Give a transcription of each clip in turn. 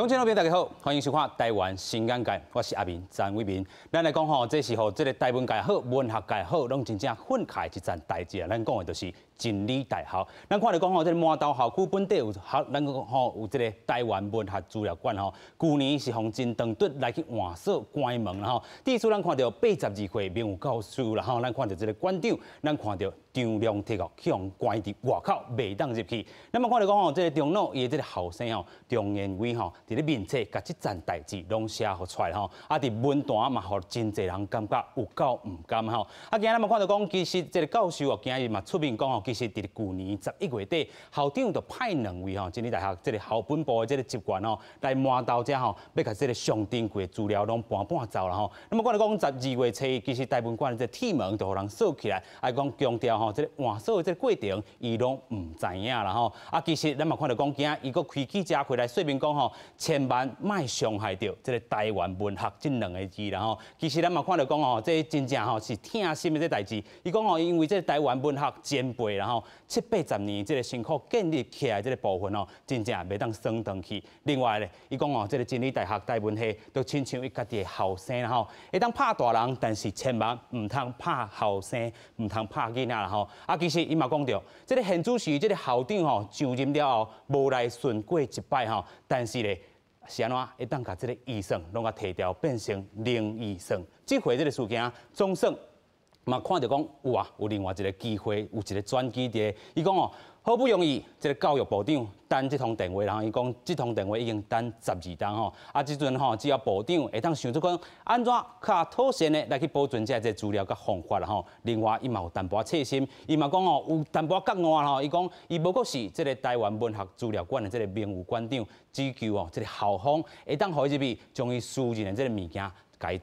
乡親老朋友大家好，歡迎收看《台灣新眼界》，我是阿明詹偉民。咱來講吼，這是予這个台文界好、文學界好，攏真正憤慨一件代誌啊！咱講的就是真理大學。咱看著講吼，這个麻豆校區本底有學，咱講吼有這个台灣文學資料館吼，舊年是予真唐突來去換鎖關門啦吼。至此咱看著82歲名譽教授啦吼，咱看著這个館長，咱看著張良鐵哦，去予關佇外口，袂當入去。咱嘛看著講吼，這个中老伊的這个後生吼，張延偉吼，佇咧面冊共這件代誌攏寫予出來吼，啊，佇文壇嘛，予真濟人感覺有夠毋甘吼。啊，今日咱嘛看著講，其實這个教授哦，今日嘛出面講吼，其實佇舊年11月底，校長就派兩位吼，真理大學這个校本部的這个職員吼，來麻豆遮吼，欲共這个上珍貴的資料攏搬搬走啦吼。那麼看著講12月初，其實台文館的這個鐵門就予人鎖起來，啊，講強調吼，這个換鎖的這個過程，伊攏毋知影啦吼。啊，其實咱嘛看著講，今伊閣開記者會來說明講吼，千萬莫傷害著這个台灣文學這兩个字啦吼。其實咱嘛看著講吼，這真正吼是疼心的這代誌。伊講吼，因為這个台灣文學前輩啦吼，七八十年這个辛苦建立起來這个部分吼，真正袂當損斷去。另外咧，伊講吼，這个真理大學台文系就親像伊家己的後生啦吼，會當拍大人，但是千萬毋通拍後生，毋通拍囡仔啦吼。啊，其實伊嘛講著，這个現主時這个校長吼上任了後，無來巡過一擺吼，但是咧是按怎會當共這个預算攏共提掉，變成零預算。這回這个事件總算嘛看著講有啊，有另外一个機會，有一个轉機佇。伊講哦，好不容易這个教育部長等這通電話，然後伊講這通電話已經等12冬吼，啊，這陣吼只要部長會當想出講按怎較妥善的來去保存這个資料佮方法啦吼。另外，伊嘛有淡薄仔細心，伊嘛講吼有淡薄仔覺悟吼，伊講伊無閣是這个台灣文學資料館的這个名譽館長，只求哦這个校方會當予伊入去，將伊私人的這个物件共伊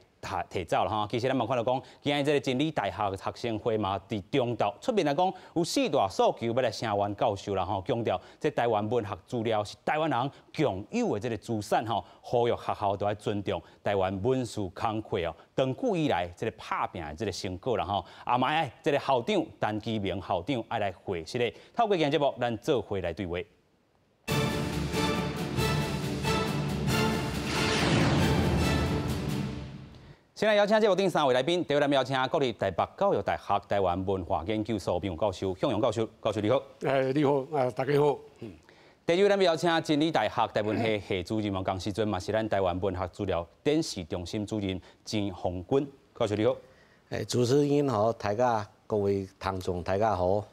提走啦吼。其實咱嘛看著講，今日這个真理大學學生會嘛，佇中晝出面來講，有四大訴求欲來聲援教授啦吼，強調這台灣文學資料是台灣人共有的這个資產吼，呼籲學校都愛尊重台灣文史工課哦，長久以來這个拍拚的這个成果啦吼，啊嘛愛這个校長陳其明校長愛來回釋的。透過今節目，咱做伙來對話。先來邀請節目頂三位來賓，第一位邀請國立台北教育大學台灣文化研究所名譽教授向陽教授，教授你好。欸，你好，啊，大家好。第二位咱邀請真理大學台文系系主任，仝時陣嘛是咱台灣文學資料展示中心主任錢鴻鈞，教授你好。欸，主持人好，大家各位聽眾大家好。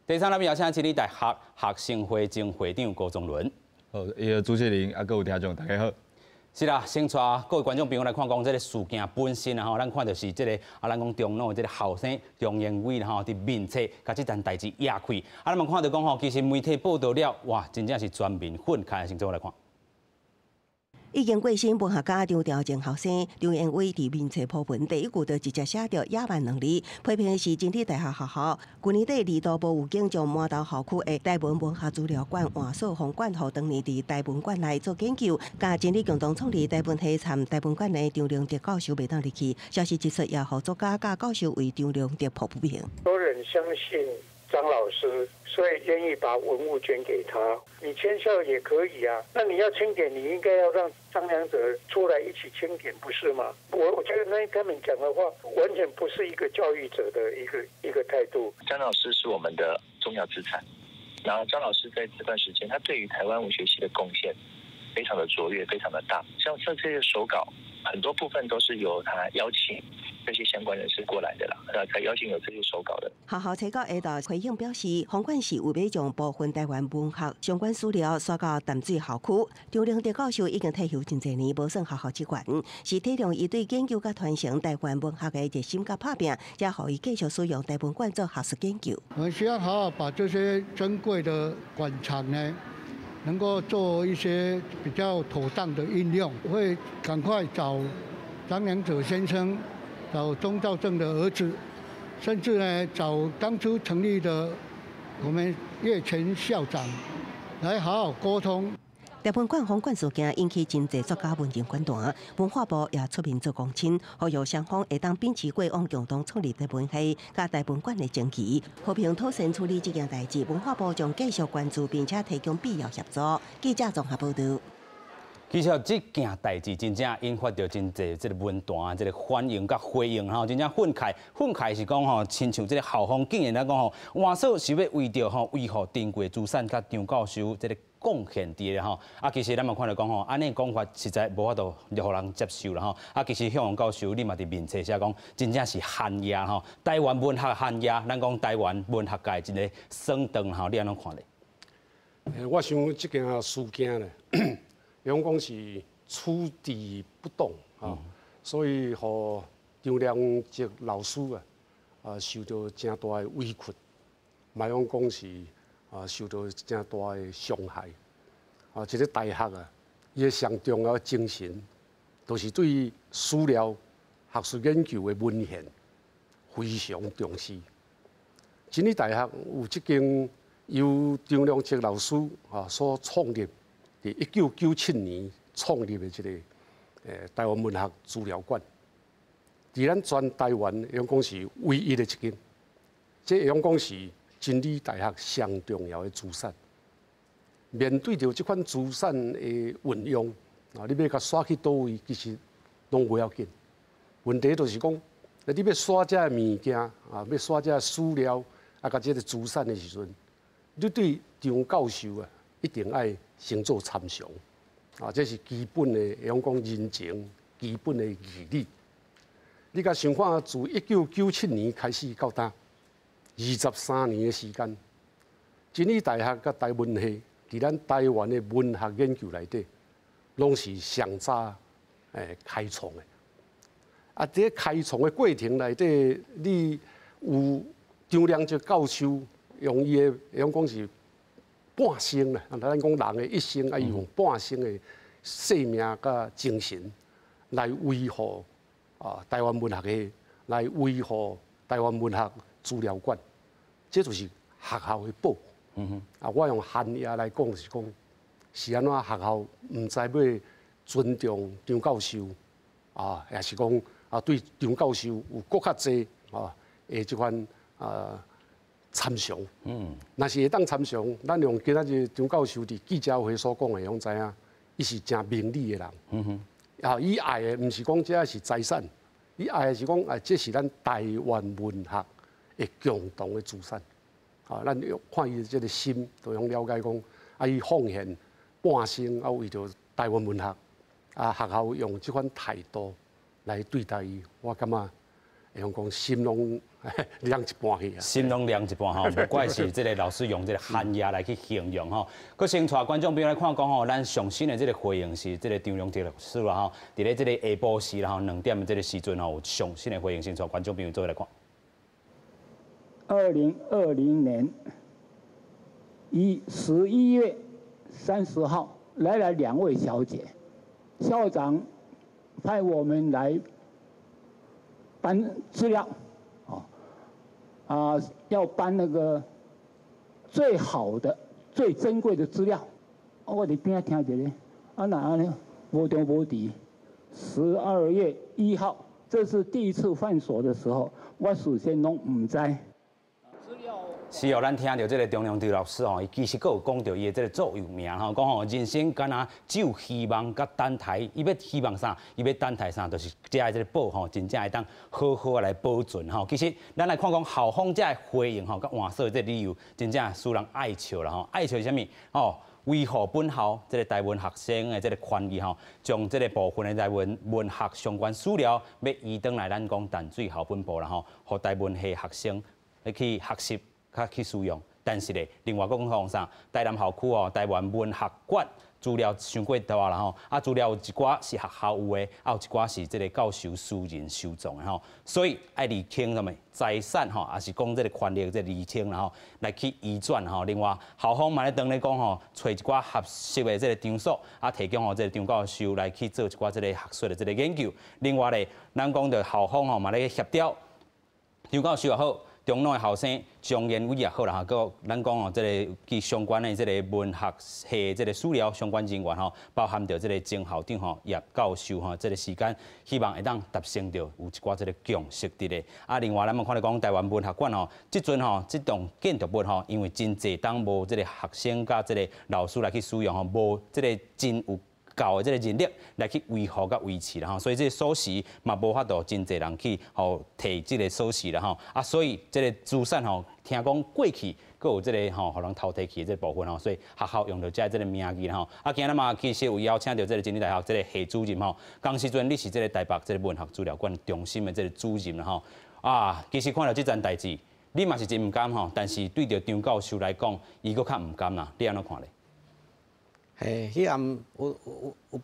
第三，咱邀請真理大學學生會前會長高宗倫。好，主持人啊，各位聽眾大家好。是啦，先帶各位觀眾朋友來看講這个事件本身啊吼，咱看著是這个啊，咱講中老的這个後生張延偉吼，佇面冊共這件代誌掖開，啊，咱嘛看著講吼，其實媒體報導了，哇，真正是全民憤慨，先做來看。已經過身文學家張調前後生張延偉佇面冊鋪文，第一句就直接寫著野蠻兩字，批評是真理大學學校。舊年底二度無預警將麻豆校區的台文文學資料館換鎖封館，予當年佇台文館內做研究，佮真理共同創立台文系參台文館的張良德教授袂當入去。消息一出，也予作家佮教授為張良德抱不平。多人相信張老師，所以願意把文物捐給他。你遷校也可以啊，那你要清點，你應該要讓張良哲出來一起清點，不是嗎？我覺得那他們講的話，完全不是一個教育者的一個態度。張老師是我們的重要資產，然後張老師在這段時間，他對於台灣文學系的貢獻非常的卓越，非常的大。像這些手稿，很多部分都是由他邀請這些相關人士過來的啦，那才邀請有這些手稿的。學校初九下晝回應表示，封館是為欲將部分台灣文學相關資料徙到淡水校區。張良德教授已經退休真濟年，無算學校職員，是體諒伊對研究佮傳承台灣文學的熱心佮拍拚，才予伊繼續使用台文館做學術研究。我們需要好好把這些珍貴的館藏呢，能夠做一些比較妥當的應用，會趕快找張良哲先生，找鍾肇政的兒子，甚至呢找當初成立的我們葉前校長來好好溝通。台文館封館事件引起真濟作家文人觀談，文化部也出面做公親，呼籲雙方會當秉持過往共同創立台文系佮台文館的精神，和平妥善處理這件代誌。文化部將繼續關注，並且提供必要協助。記者綜合報導。其實這件代誌真正引發著真濟這个文壇這个反應佮回應吼，真正憤慨。憤慨是講吼，親像這个校方竟然來講吼，換說是欲為著吼維護珍貴資產佮張教授這个貢獻佇咧吼。啊，其實咱嘛看著講吼，按呢講法實在無法度予人接受啦吼。啊，其實向陽教授你嘛佇面冊寫講，真正是寒夜吼，台灣文學寒夜，咱講台灣文學界一个霜凍吼，你按怎看咧？我想這件事件咧，用講是處置不當啊，所以予張良澤老師啊，受著誠大的委屈，嘛用講是受著誠大的傷害。啊，一个大學啊，伊的上重要的精神，就是對史料、學術研究的文獻非常重視。真理大學有這間由張良澤老師啊所創立，佇1997年創立的這个台灣文學資料館，佇咱全台灣會用講是唯一的一間，這會用講是真理大學上重要的資產。面對著這款資產的運用，啊，你欲共徙去佗位，其實攏無要緊。問題就是講，你欲徙這个物件啊，欲徙這个史料啊，佮這个資產的時陣，你對張教授啊，一定愛先做參詳，啊，這是基本的，會用講人情，基本的義理。你共想看，自1997年開始到今，23年的時間，真理大學佮台文系，佇咱台灣的文學研究內底，攏是上早開創的。啊，佇咧開創的過程內底，你有張良澤教授用伊的，用講是半生啦，咱講人的一生，愛用半生的生命佮精神來維護台灣文學系，來維護台灣文學資料館，這就是學校的寶。啊，我用寒夜來講是講，是按怎學校毋知欲尊重張教授啊，抑是講啊對張教授有閣較濟啊的這款參詳。若是會當參詳，咱用今仔日張教授佇記者會所講的，攏知影，伊是誠明理的人。啊，伊愛的毋是講這是財產，伊愛的是講啊，這是咱台灣文學的共同的資產。啊，咱看伊這个心，就用了解講，啊，伊奉獻半生啊，為著台灣文學，啊，學校用這款態度來對待伊，我感覺會用講心攏涼一半去啊。心攏涼一半吼，無怪是這个老師用這个寒夜來去形容吼。閣先帶觀眾朋友來看講吼，咱上新的這个回應是這个張良澤老師啦吼，佇咧這个下晡時啦吼2點的這个時陣吼，有上新的回應，先帶觀眾朋友做伙來看。2020年11月30號來了兩位小姐，校長派我們來搬資料，啊，要搬那個最好的、最珍貴的資料。我佇邊仔聽著咧，啊哪按呢？無中無佇。12月1號，這是第一次換鎖的時候，我事先攏毋知。是哦，咱聽著這个張良澤老師吼，伊其實閣有講著伊的這个座右銘吼，講吼人生敢若只有希望佮等待，伊欲希望啥？伊欲等待啥？就是遮的這个寶吼，真正會當好好來保存吼。其實咱來看講校方遮的回應吼，佮換鎖這个理由，真正使人愛笑啦吼。愛笑是啥物？吼，維護本校這个台文學生的這个權益吼，將這个部分的台灣文學相關史料，欲移轉來咱講淡水校本部啦吼，予台文系學生去學習。較去使用，但是咧，另外閣講啥？台南校區哦，台灣文學館資料傷過大啦吼，啊，資料有一寡是學校有的，啊，有一寡是這个教授私人收藏的吼，所以愛釐清啥物財產吼，抑是講這个權利這个釐清啦吼，來去移轉吼。另外，校方嘛咧當咧講吼，揣一寡合適的這个場所，啊，提供予這个張教授來去做一寡這个學術的這个研究。另外咧，咱講著校方吼嘛咧協調張教授也好，中農的後生張延偉也好啦，吼，閣咱講哦，這个佮相關的這个文學系這个史料相關人員吼，包含著這个前校長吼葉教授吼，這个時間希望會當達成著有一寡這个共識佇咧。啊，另外咱嘛看著講台灣文學館吼，這陣吼這棟建築物吼，因為真濟冬無這个學生佮這个老師來去使用吼，無這个真有夠的這个人力來去維護佮維持啦吼，所以這个鎖匙嘛無法度真濟人去予提這个鎖匙啦吼，啊，所以這个資產吼，聽講過去閣有這个吼，予人偷提去的這个部分吼，所以學校用著這這个名義啦吼。啊，今仔日嘛，其實有邀請著這个真理大學這个系主任吼，仝時陣你是這个台北這个文學資料館中心的這个主任啦吼。啊，其實看著這層代誌，你嘛是真毋甘吼，但是對著張教授來講，伊閣較毋甘啦，你按怎看咧？嘿，彼暗有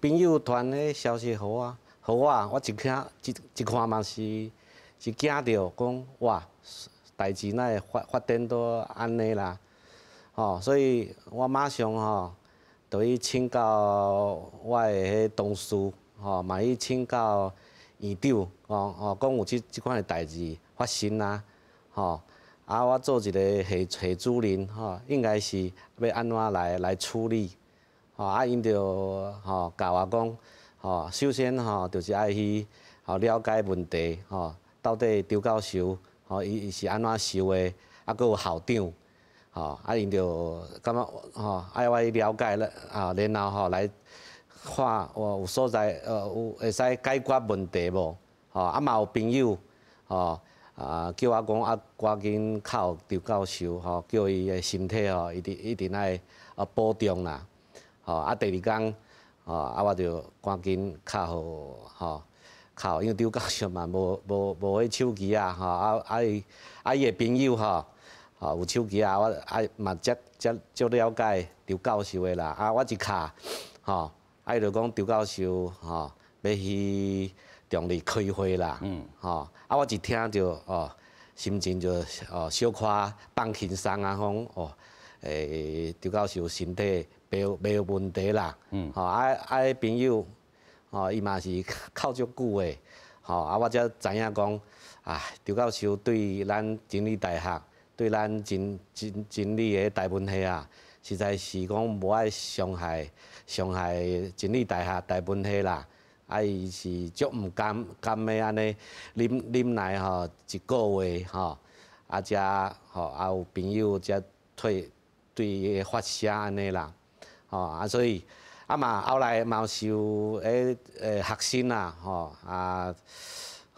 朋友傳彼消息予我，予我，我一聽一一看嘛是是驚著，講哇，代誌哪會發展到按呢啦，吼，所以我馬上吼，就去請教我的彼同事，吼，嘛去請教院長，吼吼，講有這款的代誌發生啊，吼，啊，我做一个系主任，吼，應該是欲按怎來處理。吼，啊，𪜶就吼教我講，吼，首先吼就是愛去吼了解問題，吼，到底張教授吼伊是按怎想的，啊，閣有校長，吼，啊，𪜶就感覺吼愛我去了解了，啊，然後吼來看有所在，有會使解決問題無？吼，啊嘛有朋友，吼，啊叫我講啊，趕緊敲張教授，吼，叫伊的身體吼一定一定愛啊保重啦。吼，啊，第二工，吼，啊，我就趕緊敲予，吼，敲，因為張教授嘛無彼手機啊，吼，啊啊伊啊伊的朋友吼，吼有手機啊，我啊嘛才才足了解張教授的啦，啊，我一敲，吼，啊伊就講張教授吼欲去中壢開會啦，吼，啊我一聽著哦，心情就哦小可放輕鬆啊，講哦，張教授身體袂有問題啦，吼啊啊！彼朋友，吼伊嘛是靠足久的，吼啊！我才知影講，啊，張教授對咱真理大學，對咱真理的台文系啊，實在是講無愛傷害真理大學台文系啦。啊，伊是足毋甘甘的按呢忍耐吼一个月吼，啊才吼啊有朋友才退對伊發聲按呢啦。吼啊，所以啊嘛，後來嘛是有彼學生啊，吼啊，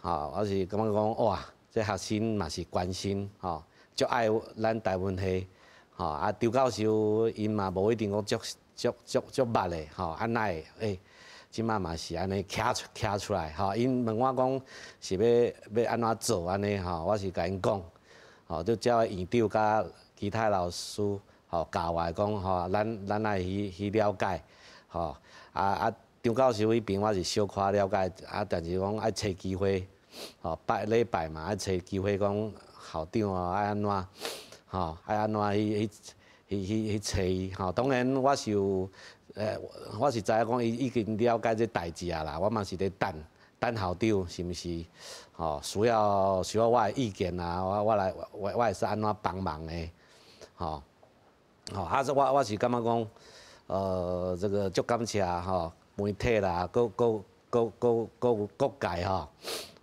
吼，我是感覺講哇，這學生嘛是關心吼，足愛咱台文系，吼啊，張教授𪜶嘛無一定講足足足足捌的，吼啊哪會欸，這擺嘛是按呢徛出來，吼，𪜶問我講是欲按怎做按呢，吼，我是共𪜶講，吼，就叫院長佮其他老師。吼教我講吼，咱愛去了解，吼啊啊張教授彼邊我是小可了解，啊但是講愛揣機會，吼拜禮拜嘛愛揣機會講校長啊愛按怎，吼愛按怎去揣伊，吼當然我是有，我是知影講伊已經了解這代誌啊啦，我嘛是咧等等校長是毋是，吼需要我的意見啊，我來我會使按怎幫忙的，吼。吼，啊！我是感覺講，這個足感謝吼媒體啦，閣有各界吼，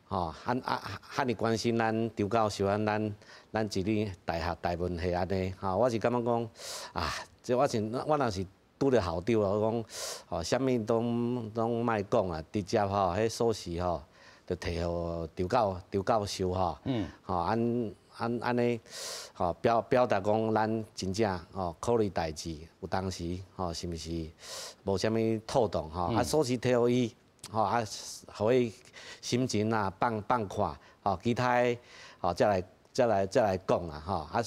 吼，啊遐爾關心咱張教授啊，咱真理大學台文系按呢，吼，我是感覺講，啊，這我是我若是拄著校長，我講，吼，啥物攏莫講啊，直接吼，彼鎖匙吼，就提予張教授吼，吼，按按呢，吼表達講咱真正吼考慮代誌，有當時吼是毋是無啥物妥當吼，啊鎖匙提予伊，吼啊，予伊心情啊放寬，吼其他的吼才來講啦吼啊，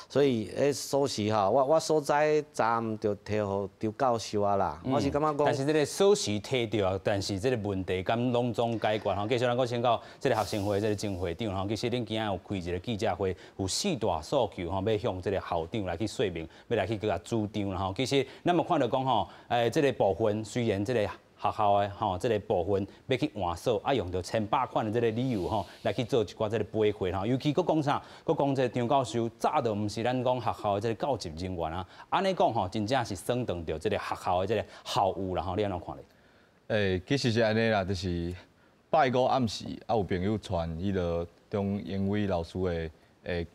所以彼鎖匙吼，我所知昨暗就提予張教授啊啦，我是感覺講。但是這个鎖匙提著啊，但是這个問題敢攏總解決吼？繼續咱閣請教這个學生會這个前會長吼，其實恁今仔有開一个記者會，有四大訴求吼，欲向這个校長來去說明，欲來去閣共主張啦吼。其實咱嘛看著講吼，這个部分雖然這个學校的吼，這个部分欲去換鎖，啊用著千百款的這个理由吼，來去做一寡這个背回吼。尤其閣講啥？閣講這个張教授早就毋是咱講學校的這个教職人員啊。按呢講吼，真正是損斷著這个學校的這个校譽啦吼。你按怎看咧？欸，其實是按呢啦，就是拜五暗時啊，有朋友傳彼个張英偉老師的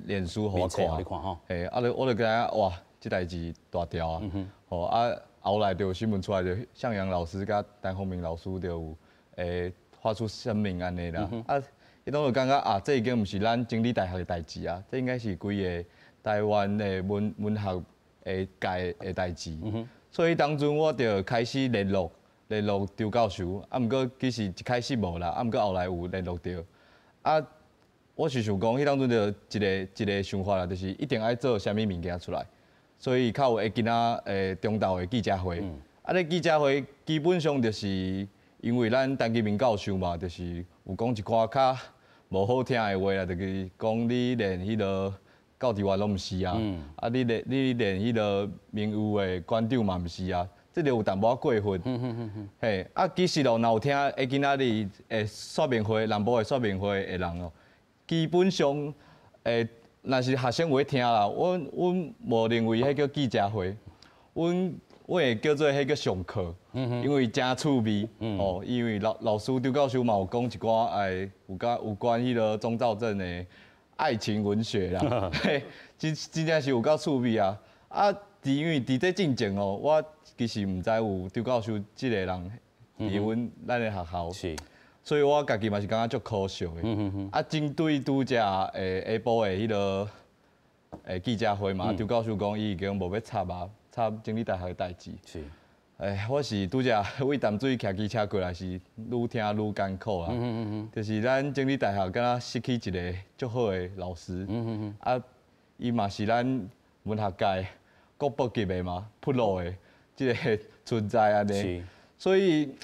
臉書予我看，你看吼。嘿，啊，我就感覺哇，這代誌大條啊，吼啊。後來就有新聞出來，就向陽老師佮陳鴻明老師就有發出聲明按呢啦。啊，彼當就感覺啊，這已經毋是咱真理大學的代誌啊，這應該是規個台灣的文學的界的代誌。所以當陣我就開始聯絡張教授，啊，毋過其實一開始無啦，啊，毋過後來有聯絡著。啊，我是想講，彼當陣就一個一個想法啦，就是一定愛做啥物物件出來，所以較有會今仔中晝的記者會。啊，這記者會基本上就是因為咱陳其明教授嘛，就是有講一寡較無好聽的話啦，就是講你連彼個教職員攏毋是啊，啊你連彼個名譽的館長嘛毋是啊，這個有淡薄仔過分。嘿，啊，其實咯，若有聽會今仔日的說明會，南部的說明會的人哦，基本上若是學生有咧聽啦，阮無認為彼叫記者會，阮會叫做彼叫上課，因為誠趣味哦，因為老師張教授嘛有講一寡有關彼個鍾肇政的愛情文學啦，嘿，真正是有夠趣味啊！啊，因為佇這進前哦，我其實毋知有張教授這個人佇咱的學校，所以我家己嘛是感覺足可惜的。啊，針對拄才下晡的彼個記者會嘛，張教授講伊已經無欲插啊，插真理大學的代誌。我是拄才為淡水騎機車過來，是愈聽愈艱苦啊。就是咱真理大學敢若失去一個足好的老師。啊，伊嘛是咱文學界國寶級的嘛，鋪路的這個存在按呢。所以，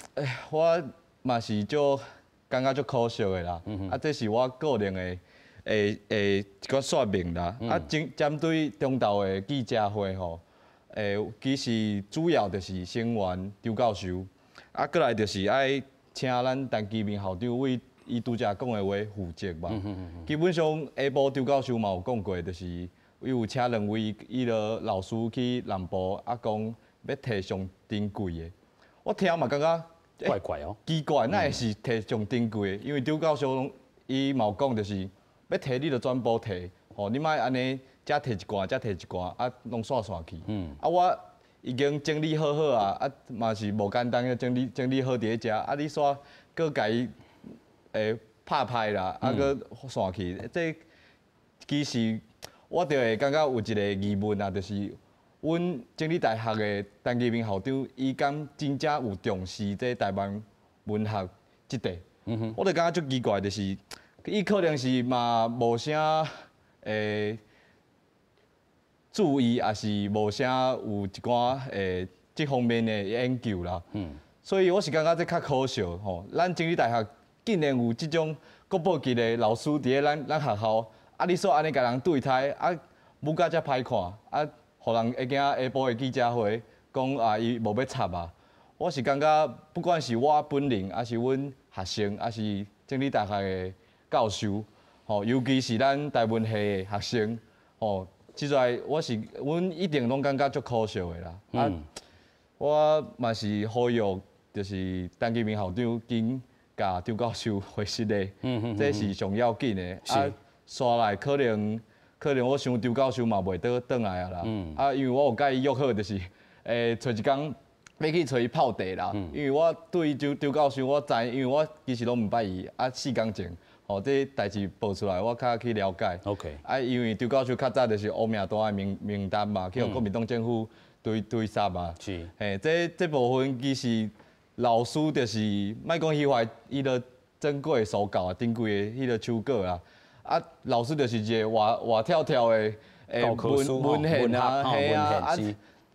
我嘛是足感覺足可惜的啦。啊，這是我個人的一個說明啦。啊，針對中晝的記者會吼，其實主要就是聲援張教授，啊，閣來就是愛請咱陳其明校長為伊拄才講的話負責吧。基本上下晡張教授嘛有講過，就是伊有請兩位彼个老師去南部，啊，講欲提上珍貴的。我聽嘛感覺怪怪哦，奇怪，哪會是提上珍貴的？因為張教授伊嘛有講，就是欲提你就全部提，吼，你莫按呢。遮提一寡，遮提一寡，啊，攏散散去。啊，我已經整理好好啊，啊，嘛是無簡單，整理好佇咧遮，啊，你煞閣共伊拍歹啦，啊，閣散去，這其實我就會感覺有一個疑問啊，就是阮真理大學的陳其明校長，伊敢真正有重視這台灣文學這塊？我就感覺足奇怪，就是伊可能是嘛無啥注意，也是無啥有一寡這方面的研究啦。所以我是感覺這較可惜吼。咱真理大學竟然有這種國寶級的老師佇咧咱學校，啊，你煞按呢共人對待，啊，舞甲遮歹看，啊，予人會驚下晡的記者會講啊，伊無欲插啊。我是感覺，不管是我本人，抑是阮學生，抑是真理大學的教授，吼，尤其是咱台文系的學生，吼。實在我是，阮一定攏感覺足可惜的啦。啊，我嘛是呼籲，就是陳其明校長緊共張教授回失禮，這是上要緊的。啊，煞來可能我想張教授嘛袂倒轉來啊啦。啊，因為我有共伊約好，就是揣一工欲去揣伊泡茶啦。因為我對張張教授我知，因為我其實攏毋捌伊，啊，四工前。哦，這代誌報出來，我較去了解。 啊，因為張教授較早就是烏名單的名單嘛，去予國民黨政府追殺嘛。嘿，這部分其實老師就是，莫講虛懷彼个珍貴的手稿啊，珍貴的彼个手稿啊。啊，老師就是一個活活跳跳的文獻啊，嘿啊，啊，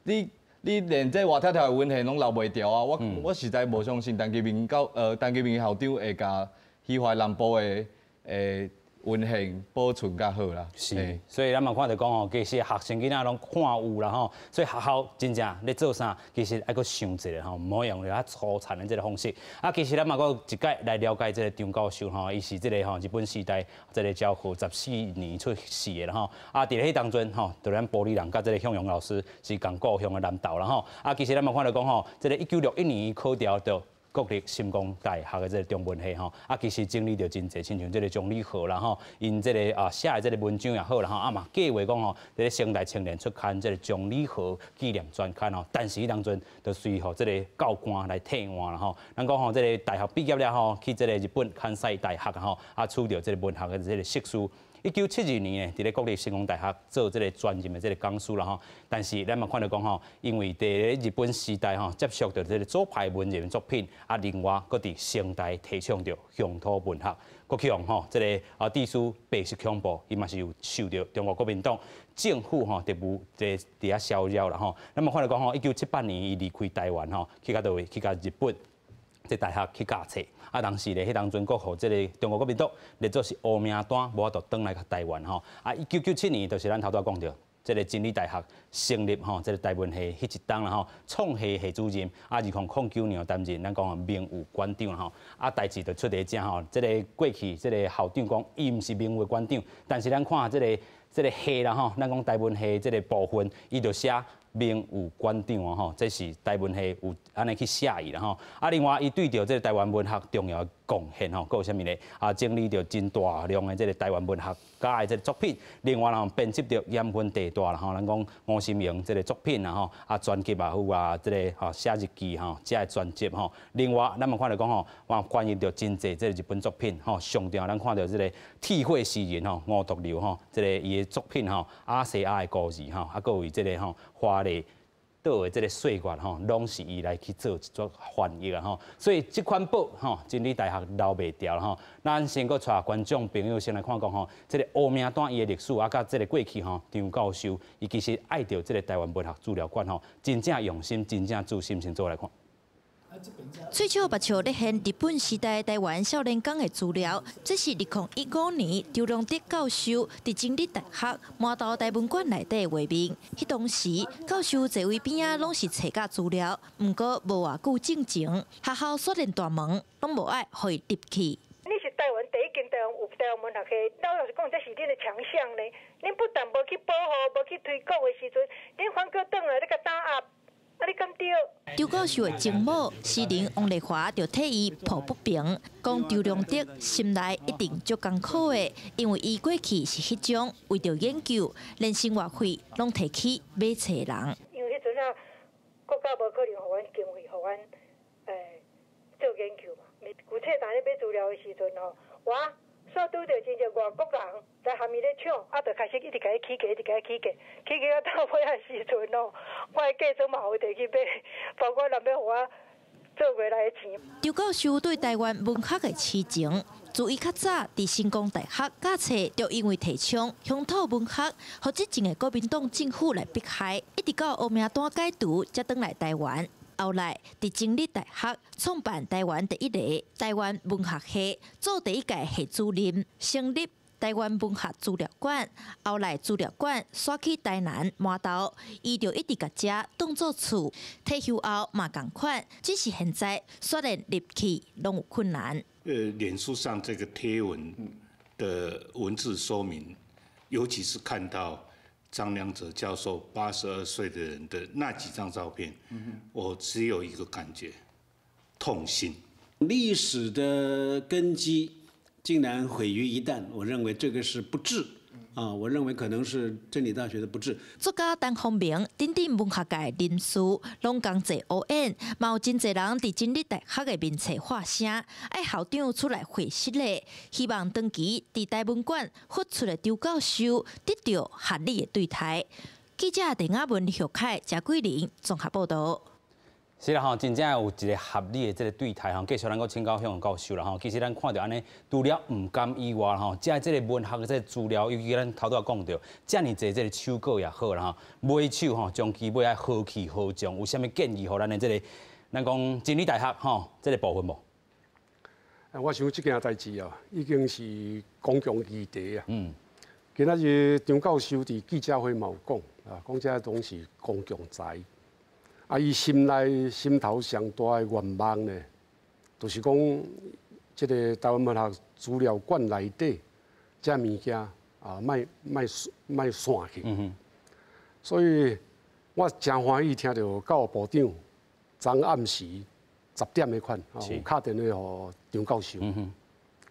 你連這活跳跳的文獻攏留袂著啊！我實在無相信陳其明校長會共虛懷南部的文獻保存較好啦。是，所以咱嘛看著講吼，其實學生囡仔攏看有啦吼，所以學校真正咧做啥，其實愛閣想一下吼，毋好用較粗殘的這個方式。啊，其實咱嘛閣一擺來了解這個張教授吼，伊是這個吼日本時代這個昭和14年出世的啦吼。啊，佇咧彼當陣吼，就咱埔里人佮這個向陽老師是仝故鄉的南投啦吼。啊，其實咱嘛看著講吼，這個1961年考調著。國立成功大學的這个中文系吼，啊，其實整理著真濟，親像這个張理和啦吼，𪜶這个啊寫的這个文章也好啦吼，啊嘛計劃講吼，佇咧成大青年出刊這个張理和紀念專刊吼，但是彼當陣就隨予這个教官來替換啦吼。咱講吼，這个大學畢業了後，去這个日本関西大學吼，啊取著這个文學的這个碩士。1972年呢，佇咧國立成功大學做這个專任的這个講師啦吼。但是咱嘛看著講吼，因為佇咧日本時代吼，接觸著這个左派文人作品，啊，另外閣佇成大提倡著鄉土文學，閣去予吼這个啊致使白色恐怖，伊嘛是有受著中國國民黨政府吼特務佇遐騷擾啦吼。咱嘛看著講吼，1978年伊離開台灣吼，去到佗位？去到日本這大學去教冊。啊，當時咧，彼當陣閣予這个中國國民黨列做是烏名單，無法度轉來台灣吼。啊，1997年就是咱頭拄仔講著，這个真理大學成立吼，這个台文系彼一冬啦吼，創系系主任，啊，2009年擔任咱講名譽館長吼。啊，代誌就出佇遮吼，這个過去這个校長講伊毋是名譽館長，但是咱看這个這个系啦吼，咱講台文系這个部分，伊就寫名譽館長啊吼，這是台文系有按呢去寫伊啦吼。啊，另外伊對著這个台灣文學重要貢獻吼，閣有啥物咧？啊，整理著真大量的這个台灣文學家的這个作品。另外吼，編輯著鹽分地帶啦吼，咱講吳心盈這个作品啦吼，啊，專輯也有啊，這个吼寫日記吼，這个專輯吼。另外，咱嘛看著講吼，哇，翻譯著真濟這个日本作品吼，上重要咱看著這个體會詩人吼，吳濁流吼，這个伊的作品吼，亞細亞的孤兒吼，啊，閣有這个吼花麗島的這个歲月吼，攏是伊來去做一撮翻譯啊吼，所以這款寶吼，真理大學留袂牢吼。咱先閣帶觀眾朋友先來看講吼，這个烏名單伊的歷史啊，佮這个過去吼，張教授伊其實愛著這个台灣文學資料館吼，真正用心，真正注心，先做來看。喙笑目笑咧現日本時代台灣少年港的資料，這是2015年張良德教授佇真理大學饃頭台文館內底的畫面。彼當時教授座位邊仔攏是冊佮資料，毋過無偌久進前，學校鎖連大門攏無愛予伊入去。你是台灣第一間台灣有台灣文學系，老實講，這是恁的強項呢。恁不但無去保護，無去推廣的時陣，恁反閣轉來咧共打壓。啊，你敢對？張教授的前某詩人王麗華就替伊抱不平，講張良德心內一定足艱苦的，因為伊過去是彼種為著研究，連生活費攏提去買冊人。因為彼陣啊，國家無可能予阮經費，予阮做研究嘛。舊冊當咧買資料的時陣吼，我煞拄著真濟外國人來含伊咧搶，啊，就開始一直共伊起價，一直共伊起價，起價到尾仔時陣哦，我的嫁妝嘛予伊提去買，包括人欲予我做袂來的錢。張教授對台灣文學的痴情，自伊較早佇成功大學教冊，就因為提倡鄉土文學，予執政的國民黨政府來迫害，一直到烏名單解除，才轉來台灣。後來，佇真理大學創辦台灣第一个台灣文學系，做第一屆系主任，成立台灣文學資料館。後來資料館徙去台南饃頭，伊就一直共遮當做厝。退休後嘛仝款，只是現在煞連入去攏有困難。臉書上這個貼文的文字說明，尤其是看到張良哲教授82歲的人的那幾張照片，我只有一個感覺，痛心。歷史的根基竟然毀於一旦，我認為這個是不智啊！我認為可能是真理大學的不智。作家陳鴻明等等文學界人士攏共齊烏演，嘛有真濟人佇真理大學的面冊發聲，愛校長出來回釋咧，希望長期佇台文館復出的張教授得著合理的對待。記者鄭亞文、許凱、謝桂玲綜合報導。是啦吼，真正有一个合理的這个對待吼。繼續咱閣請教向教授啦吼。其實咱看著按呢，除了毋甘以外吼，這個文學的這个資料，尤其咱頭拄仔講著，遮爾濟這个手稿也好啦吼，買手吼，長期欲愛何去何從？有啥物建議予咱的這个，咱講真理大學吼，這个部分無？我想這件代誌啊，已經是公共議題啊。今仔日張教授佇記者會嘛有講啊，講這攏是公共財。啊，伊心內心頭上大的願望呢，就是講，這个台灣文學資料館內底這物件啊，莫莫莫散去。所以我誠歡喜聽著教育部長昨暗時10點的款，有敲電話予張教授，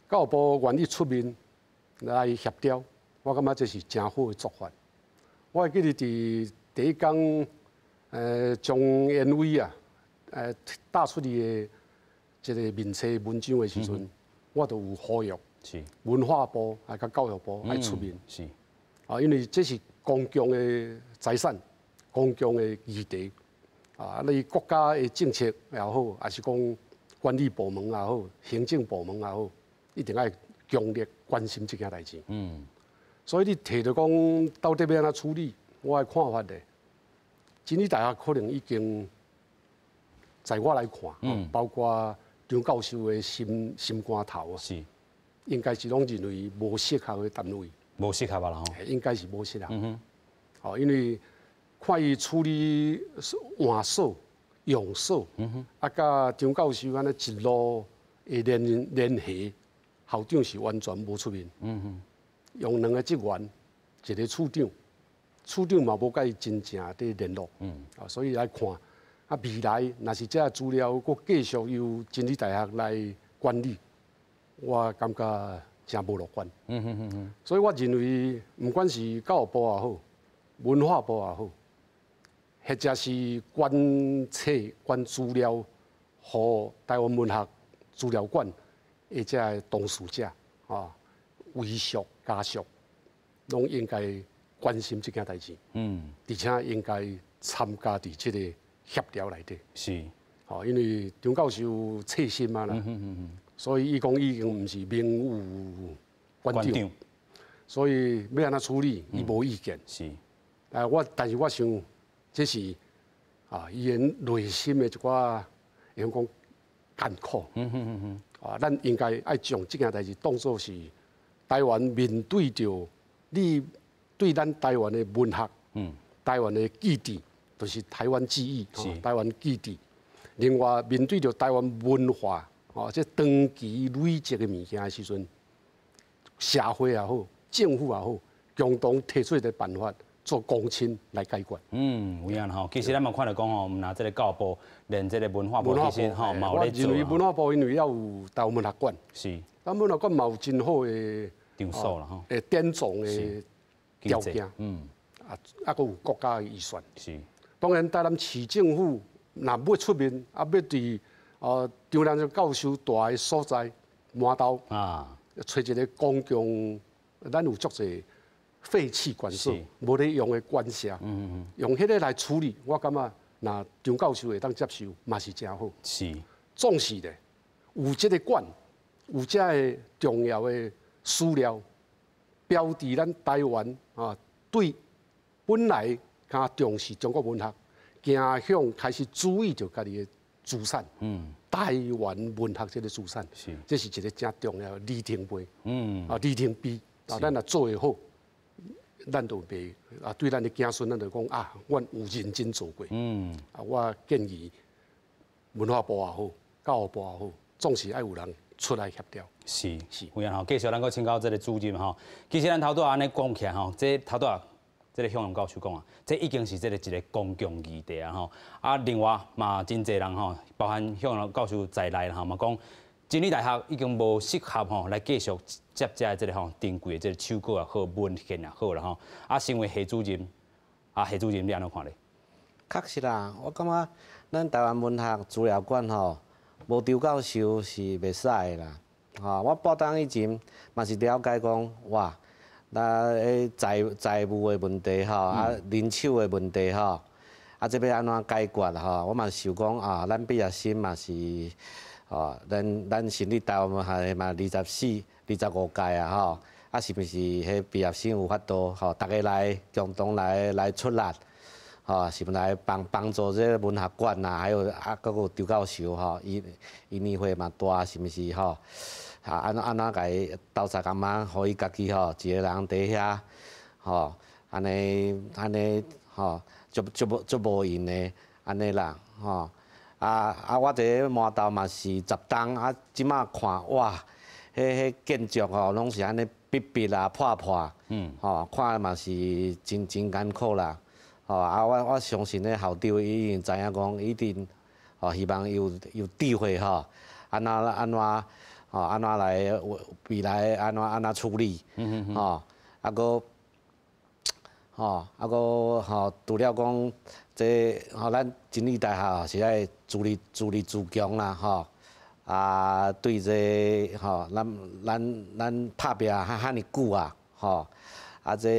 教育部願意出面來協調，我感覺這是誠好的做法。我會記得佇第一工，張延偉啊，打出去的這個面冊文章的時陣，我就有呼籲，文化部啊，佮教育部愛出面，啊，因為這是公共的財產，公共的議題，啊，你國家的政策也好，還是講管理部門也好，行政部門也好，一定愛強力關心這件代誌。所以你提著講到底欲按怎處理，我的看法咧，真理大學可能已經，在我來看，包括張教授的心心肝頭啊，應該是攏認為無適合的單位，無適合啊啦吼，應該是無適合。哦，因為看伊處理換所、用所，啊，佮張教授按呢一路的聯聯繫，校長是完全無出面。用兩個職員，一個處長，處長嘛無佮伊真正佇聯絡。啊，所以來看，啊，未來若是這個資料閣繼續由真理大學來管理，我感覺誠無樂觀。所以我認為，毋管是教育部也好，文化部也好，或者是捐冊捐資料，予台灣文學資料館的這个當事者啊，遺屬家屬，攏應該關心這件代誌。而且應該參加佇這個協調內底。吼，因為張教授細心啊啦，所以伊講已經毋是名譽館長，所以欲按怎處理，伊無意見。啊，我但是我想，這是啊，伊的內心的一寡，會用講艱苦。啊，咱應該愛將這件代誌當做是台灣面對著你對咱台灣的文學，台灣的記憶，就是台灣記憶，台灣記憶。另外面對著台灣文化，哦，這長期累積的物件的時陣，社會也好，政府也好，共同提出一個辦法，做公親來解決。嗯，有影吼，其實咱嘛看著講吼，毋若這个教育部，連這个文化部其實吼嘛有咧做。我認為文化部因為猶有台灣文學館，咱文學館嘛有真好的場所啦吼，典藏的條件，啊啊，閣有國家的預算。當然，台南市政府若欲出面，啊，欲佇張良澤教授蹛的所在饃頭啊，揣一个公共，咱有足濟廢棄館舍，無咧用的館舍，用彼个來處理，我感覺若張教授會當接受，嘛是誠好。總是咧，有這个館，有這个重要的史料，標誌咱台灣啊，對本來較重視中國文學，走向開始注意著家己的資產。台灣文學這个資產，這是一個誠重要的里程碑。啊，里程碑啊，咱若做會好，咱就袂啊，對咱的子孫，咱就講啊，阮有認真做過。啊，我建議文化部也好，教育部也好，總是愛有人出來協調。是是，有影吼，繼續咱閣請教這个主任吼。其實咱頭拄仔按呢講起來吼，這頭拄仔這个向陽教授講啊，這已經是這个一个公共議題啊吼。啊，另外嘛真濟人吼，包含向陽教授在內吼嘛講，真理大學已經無適合吼來繼續接這個吼珍貴的這个手稿也好，文獻也好啦吼。啊，身為系主任，啊系主任你按怎看咧？確實啦，我感覺咱台灣文學資料館吼，無張教授是袂使的啦。吼，我報當以前嘛是了解講，哇，那彼財財務的問題吼，啊人手的問題吼，啊這欲按怎解決吼？我嘛想講啊，咱畢業生嘛是，吼，咱咱成立台灣文學嘛24、25屆啊吼，啊是毋是彼畢業生有法度吼，逐个來共同來來出力，吼，是毋來幫幫助這个文學館啊，還有啊，閣有張教授吼，伊伊年歲嘛大，是毋是吼？啊，按怎按怎共伊鬥相共嘛，予伊家己吼一个人佇遐，吼，按呢按呢吼，足足無足無閒的，按呢啦，吼。啊啊！我佇咧饃頭嘛是十冬，啊，這馬看哇，彼彼建築吼，攏是按呢癟癟啊破破，吼，看嘛是真真艱苦啦，吼啊！我我相信咧校長伊已經知影講，一定，吼，希望有智慧吼，按怎按怎吼，按怎來未來按怎按怎處理，吼，啊閣吼，啊閣吼，除了講這吼，咱真理大學是愛自立自立自強啦，吼，啊，對這吼，咱咱咱拍拚遐遐爾久啊，吼，啊這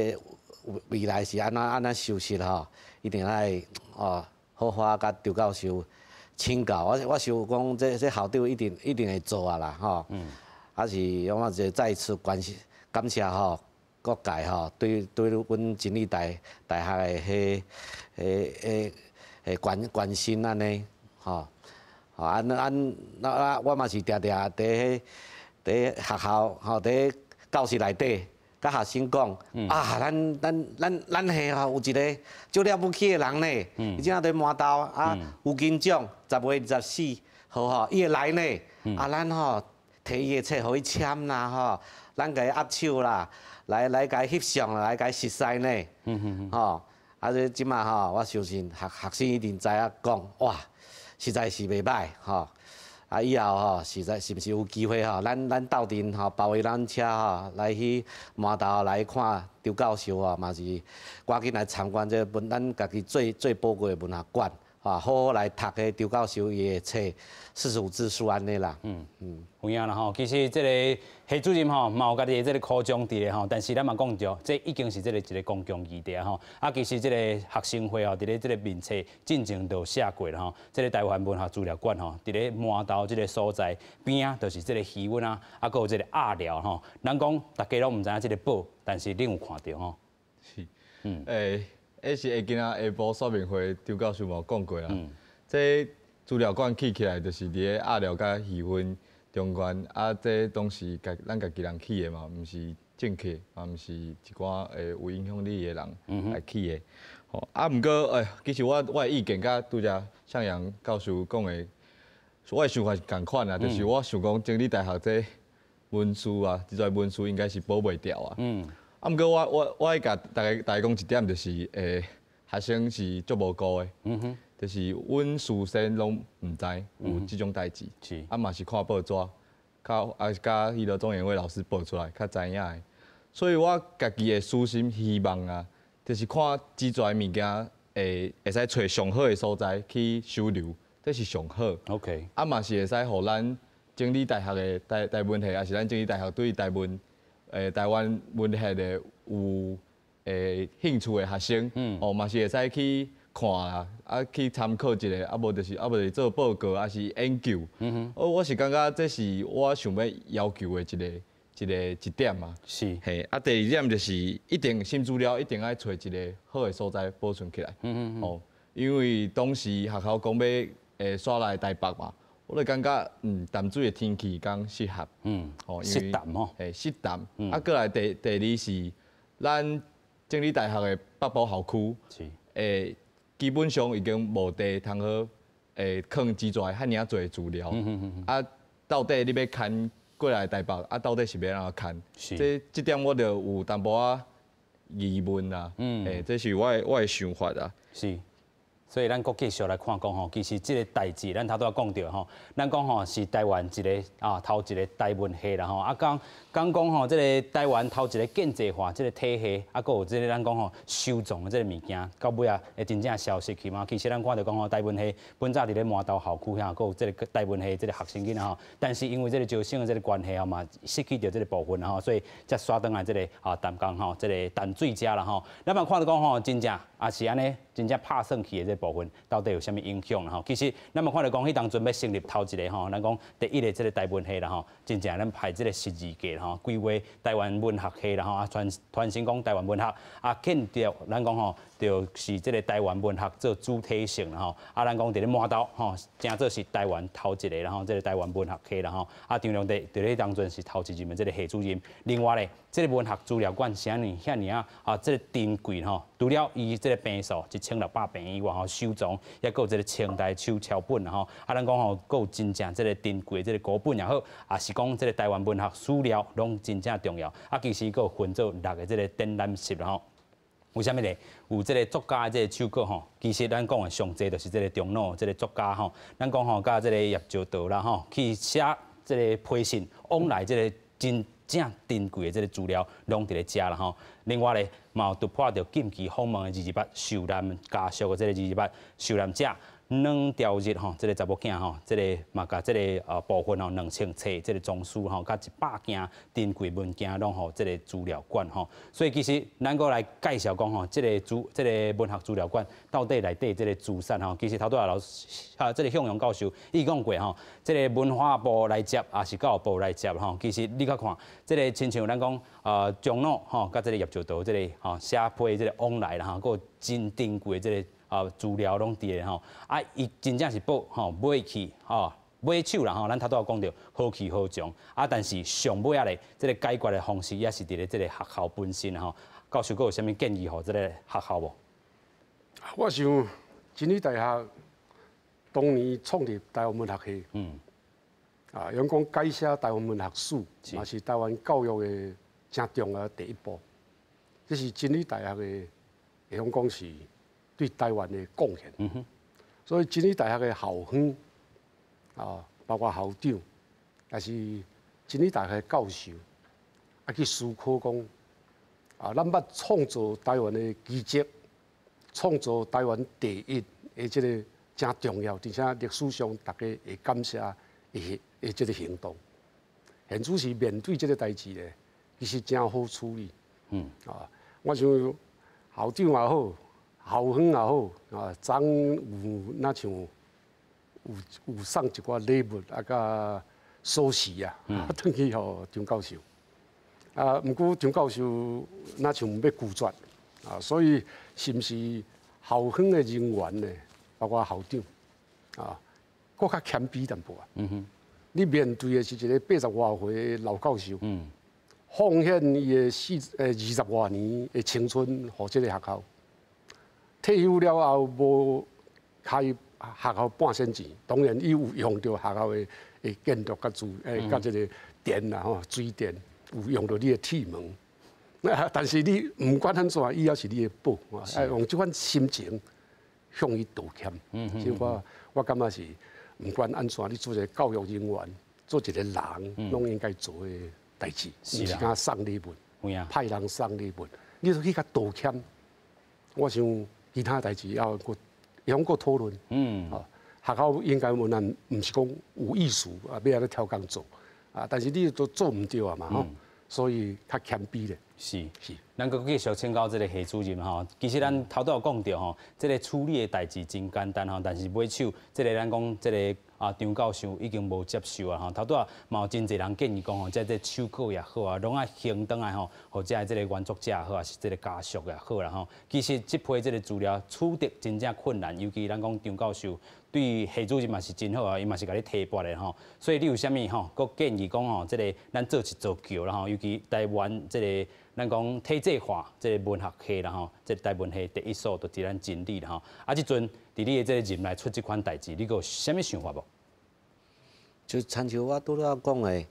未來是按怎按怎收拾吼，一定愛哦好好佮張教授請教。我想講，這校長一定一定會做啊啦，吼。啊是，我一個再次關心感謝吼各界吼對對阮真理大大學的彼彼彼彼關關心按呢，吼。吼，按按那我嘛是定定佇彼佇學校吼，佇教室內底，佮學生講，啊，咱咱咱咱系吼有一个足了不起的人呢，伊這佇饃頭啊，有金獎，10月24號吼，伊會來呢，啊，咱吼提伊的冊予伊簽啦吼，咱共伊握手啦，來來共伊翕相啦，來共伊熟似呢，吼，啊，這這馬吼，我相信學學生一定知影講，哇，實在是袂䆀吼。啊，以後吼，實在是毋是有機會吼，咱咱鬥陣吼，包遊覽車吼，來去饃頭來看張教授吼，嘛是趕緊來參觀這文咱家己最最寶貴的文學館，吼，好好來讀彼張教授伊的冊四十五自述按呢啦。嗯嗯，有影啦吼，其實這个系主任吼，嘛有家己的這个苦衷佇咧吼，但是咱嘛講著，這已經是這个一个公共議題吼。啊，其實這个學生會吼，佇咧這个面冊進前就寫過啦吼，這个台灣文學資料館吼，佇咧饃頭這个所在邊仔，就是這个魚塭啊，啊，閣有這个鴨寮吼。人講大家攏毋知影這个寶，但是恁有看著吼？是，嗯，欸，彼是下今仔下晡說明會，張教授嘛有講過啦。這資料館起起來，就是佇咧鴨寮佮魚塭中間，啊，這當時家咱家己人起的嘛，毋是政客，嘛毋是一寡有影響力的人來起的。吼，啊，毋過欸，其實我我的意見佮拄才向陽教授講的，我的想法是仝款啊，就是我想講真理大學這文書啊，這段文書應該是保袂牢啊。啊，毋過我我我愛共大家大家講一點，就是欸，學生是足無辜的。就是阮事先攏毋知有這種代誌，啊嘛是看報紙，較啊佮彼个鍾延偉老師報出來，較知影的。所以我家己的私心希望啊，就是看紙材的物件會會使揣上好的所在去收留，這是上好。 啊嘛是會使予咱真理大學的台台文系，抑是咱真理大學對台文台灣文學的有興趣的學生，哦嘛是會使去看啦，啊去參考一下，啊無就是啊無就是做報告，抑是研究。我我是感覺這是我想欲要求的一个一个一點嘛。嘿，啊第二點就是一定新資料一定愛揣一个好的所在保存起來。哦，因為當時學校講欲徙來台北嘛，我就感覺淡水的天氣敢適合。哦，適淡吼。嘿，適淡。啊，閣來第第二是咱真理大學的北部校區。欸，基本上已經無地通好，囥紙材遐爾仔濟資料。啊，到底你欲牽過來台北，啊，到底是欲按怎牽？這這點我就有淡薄仔疑問啦。欸，這是我的我的想法啦。是。所以咱閣繼續來看講吼，其實這个代誌，咱頭拄仔講著吼，咱講吼是台灣一个啊頭一个台文系啦吼，啊講講講吼，這个台灣頭一个建制化這个體系，啊，閣有這个咱講吼收藏的這个物件，到尾仔會真正消失去嘛？其實咱看著講吼，台文系本早佇咧饃頭校區遐，閣有這个台文系這个學生囡仔吼，但是因為這个招生的這个關係吼嘛，失去著這个部分吼，所以才徙轉來這个啊淡江吼，這个淡水遮啦吼。咱嘛看著講吼，真正也是按呢，真正拍算去的這个部分，到底有啥物影響啦吼？其實咱嘛看著講，彼當陣欲成立頭一个吼，咱講第一个這个台文系啦吼，真正咱排這个12屆吼，規劃台灣文學系啦吼，啊傳傳承講台灣文學，啊建築咱講吼，就是這个台灣文學做主體性啦吼，啊咱講佇咧饃頭吼，誠做是台灣頭一个啦吼，這个台灣文學系啦吼，啊張良埕佇咧當陣是頭一任的這个系主任。另外咧，這个文學資料館是按呢遐爾仔啊，這个珍貴吼，除了伊這个坪數1600坪以外吼，收藏抑閣有這个清代手抄本吼，啊咱講吼，閣有真正這个珍貴這个古本也好，也是講這个台灣文學史料攏真正重要。啊，其實閣有分做六个這个展覽室吼。為啥物咧？有這个作家這个手稿吼，其實咱講的上濟就是這个中老這个作家吼，咱講吼，佮這个葉石道啦吼，去寫這个批信往來這个真正珍貴的這个資料，攏佇咧遮啦吼。另外咧，嘛有突破著禁忌訪問的28受難家屬的這个28受難者。兩條日吼，這个查某囝吼，這个嘛共這个部分吼，2000冊這个藏書吼，佮100件珍貴文件攏予這个資料館吼。所以其實咱閣來介紹講吼，這个文學資料館到底內底這个資產吼，其實頭拄仔老師啊，這个向陽教授伊講過吼，這个文化部來接，抑是教育部來接吼，其實你閣看，這个親像咱講長老吼，佮這个葉石道這个吼寫批這个往來啦吼，閣有真珍貴這个資料攏佇咧吼，啊，伊真正是寶吼買去吼買手啦吼，咱頭拄仔講著何去何從啊，但是上尾仔咧，這个解決的方式也是佇咧這个學校本身吼。教授閣有啥物建議予這个學校無？我想真理大學當年創立台灣文學系，啊，用講改寫台灣文學史，嘛是台灣教育的誠重要的第一步。這是真理大學的，會用講是對台灣的貢獻，所以真理大學的校方啊，包括校長，也是真理大學的教授，啊去思考講，啊，咱欲創造台灣的奇蹟，創造台灣第一的這个誠重要，而且歷史上大家會感謝的的這个行動。現主是面對這个代誌咧，其實誠好處理。啊，我想校長也好。校方也好，啊，總有若像有送一寡禮物啊，佮鎖匙啊，轉去予張教授。啊，毋過張教授若像欲拒絕，啊，所以是毋是校方的人員呢，包括校長，啊，閣較謙卑淡薄啊。你面對的是一個80外歲的老教授，奉獻伊的20外年的青春，予這个學校。退休了後，無開學校半仙錢，當然伊有用著學校的建築佮資佮這个電啦吼，水電有用著你的鐵門。但是你毋管按怎，伊猶是你的寶，愛用這款心情向伊道歉。所以我感覺是，毋管按怎，你做一个教育人員，做一個人，攏應該做的代誌，毋是干送禮物，派人送禮物，你說去共道歉，我想。其他代誌要閣用閣討論，學校應該無咱毋是講有意思啊，欲按呢刁工做啊，但是你都做毋著啊嘛吼，所以較謙卑咧。是是，咱閣繼續請教這个系主任吼。其實咱頭拄有講著吼，這个處理的代誌真簡單吼，但是尾手這个咱講這个啊張教授已經無接受啊吼。頭拄仔嘛有真濟人建議講吼，這手稿也好啊，攏愛還轉來吼，予遮這个原作者也好，抑是這个家屬也好啦吼。其實這批這个資料取得真正困難，尤其咱講張教授對系主任嘛是真好啊，伊嘛是共你提拔的吼。所以你有啥物吼，閣建議講吼，這个咱做一座橋啦吼，尤其台灣這个。咱講體制化，這个文學系啦吼，這个台文系第一所就佇咱真理啦吼。啊，這陣佇你的這个任內出這款代誌，你閣有啥物想法無？就親像我拄仔講的，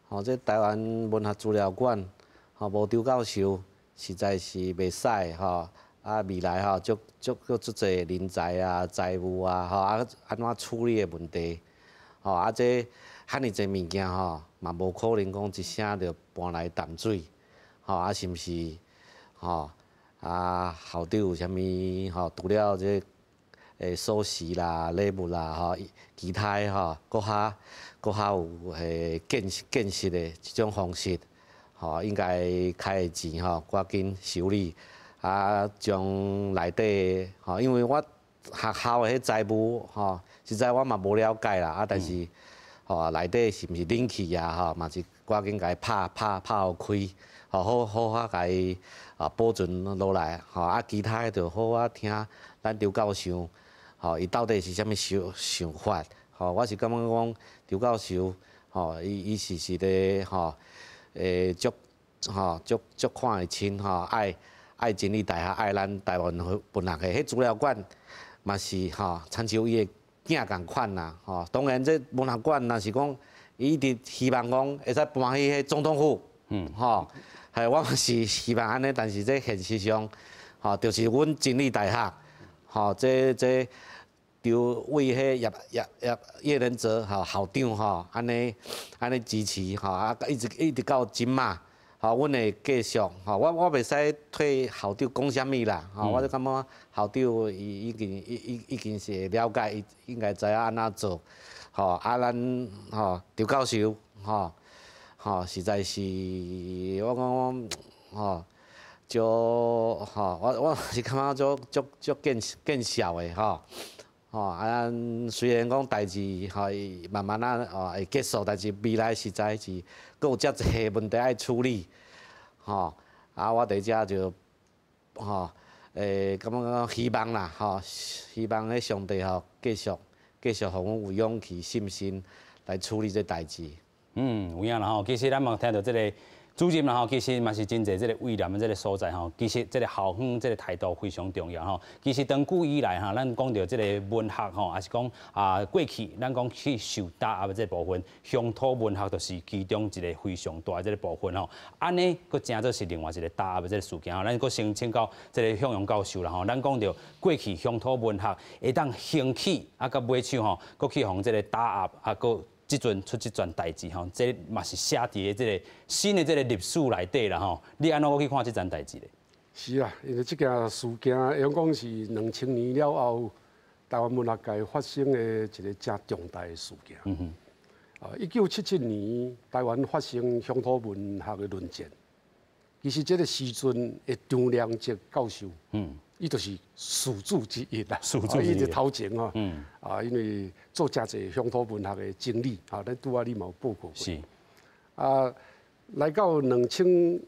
吼，這台灣文學資料館，吼，無張教授實在是袂使吼。啊，未來吼，足足閣足濟人才啊、財務啊，吼啊，按怎處理的問題，吼啊，這遐爾濟物件吼，嘛無可能講一聲就搬來淡水。吼啊，是毋是？吼啊，校長有啥物吼？除了這鎖匙啦、禮物啦，吼，其他的吼，閣較閣較有建建設的這種方式，吼，應該開的錢吼，趕緊修理啊，將內底吼，因為我學校的彼財務吼，實在我嘛無了解啦，啊，但是吼內底是毋是冷氣啊，吼，嘛是趕緊共伊拍拍拍予開。好好好共伊啊保存落來，吼啊，其他的就好好聽咱張教授，吼伊到底是啥物想想法，吼我是感覺講張教授，吼伊伊是是咧吼，足吼足足看會清吼，愛愛真理大學，愛咱台灣文學系彼資料館嘛是吼，親像伊的囝仝款啦，吼當然這文學館若是講伊一直希望講會使搬去彼總統府，吼。係，我嘛是希望按呢，但是這現實上，吼，就是阮真理大學，吼，這就為彼葉葉葉葉仁澤吼校長吼，按呢按呢支持吼，啊一直一直到這馬，吼，阮會繼續吼，我袂使替校長講啥物啦，吼，我就感覺校長伊已經已已已經是會了解，伊應該知影按怎做，吼，啊咱吼張教授吼吼實在是我講吼，就吼我是感覺足足足見見笑的吼。吼啊，雖然講代誌吼慢慢仔吼會結束，但是未來實在是閣有遮濟問題愛處理，吼啊，我佇遮就吼感覺講希望啦，吼，希望彼上帝吼繼續繼續予阮有勇氣、信心來處理這代誌。嗯，有影啦吼，其實咱嘛聽著這個主任啦吼，其實嘛是真濟這個畏難的這個所在吼。其實這個校方這個態度非常重要吼。其實長久以來哈，咱講著這個文學吼，抑是講啊過去咱講去受打壓的這個部分，鄉土文學就是其中一個非常大的這個部分吼。按呢，閣成做是另外一個打壓的這個事件吼。咱閣先請教這個向陽教授啦吼。咱講著過去鄉土文學會當興起啊，到尾手吼，閣去予這個打壓啊，閣這陣出這樁代誌吼，這嘛是寫佇咧這個新的這個歷史內底啦吼。你按怎閣去看這樁代誌咧？是啊，因為這件事件，會講是2000年了後，台灣文學界發生的一個誠重大的事件。啊，1977年台灣發生鄉土文學的論戰，其實這個時陣的張良澤教授，伊就是事主之一啦，事主之一，伊頭前吼，啊，因為做誠濟鄉土文學的整理，啊，咱拄仔你嘛有報告過。啊，來到2021